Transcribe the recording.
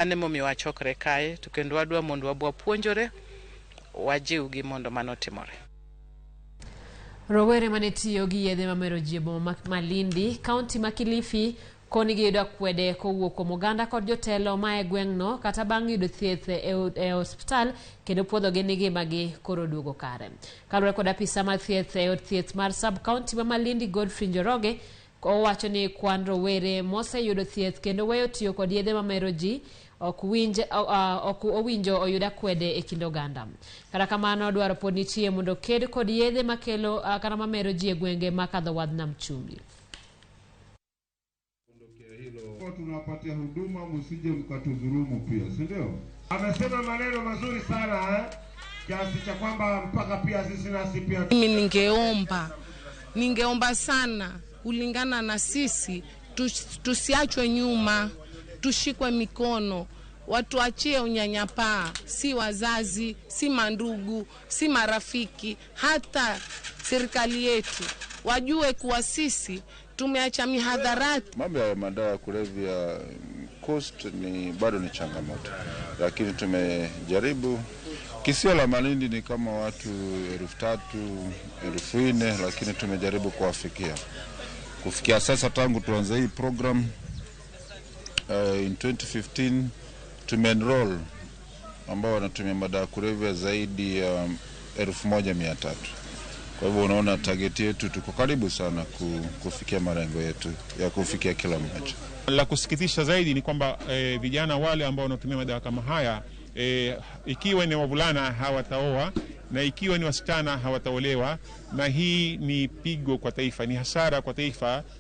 Mano emomiyo wachokre kae to kendo wadwa mondo wabwapuonjore wajiwgi mondo mano otimore. Rowere mane tiyo gi yedhe mamero ji e boma ma Malindi, kaunti ma Kilifi, koni giyudo akwede kowuok kuom oganda kod jotelo ma e gweng'no kata bang' yudo thieth e osiptal kendo puodhogi ni ngimagi koro oduogo kare. Kaluwore kod apisa mar thieth e od thieth mar sub county ma Malindi Godfrey Njoroge, owacho ni kwan rowere moseyudo thieth kendo weyo tiyo kod yedhe mamero ji ok winj ok owinjo oyud akwede e kind oganda. Kata kamano dwaro pod nitie mondo ked kod yedhe makelo kata mamero ji e gwenge makadho wadh nam chumbi. Tunawapatia huduma, msije mkatudhulumu pia, si ndio? Amesema maneno mazuri sana eh? Kiasi cha kwamba mpaka pia sisi nasi pia Mimi ningeomba sana kulingana na sisi tusiachwe nyuma, tushikwe mikono, watuachie unyanyapaa, si wazazi, si mandugu, si marafiki, hata serikali yetu wajue kuwa sisi tumeacha mihadharati. Mambo ya madawa ya kulevya Coast ni bado ni changamoto, lakini tumejaribu. Kisio la Malindi ni kama watu 3,000, 4,000, lakini tumejaribu kuwafikia. Kufikia sasa tangu tuanze hii program in 2015 tumeenroll ambao wanatumia madawa ya kulevya zaidi ya 1,300. Kwa hivyo unaona target yetu tuko karibu sana kufikia malengo yetu ya kufikia kila mmoja. La kusikitisha zaidi ni kwamba vijana wale ambao wanatumia madawa kama haya ikiwa ni wavulana hawataoa na ikiwa ni wasichana hawataolewa, na hii ni pigo kwa taifa, ni hasara kwa taifa.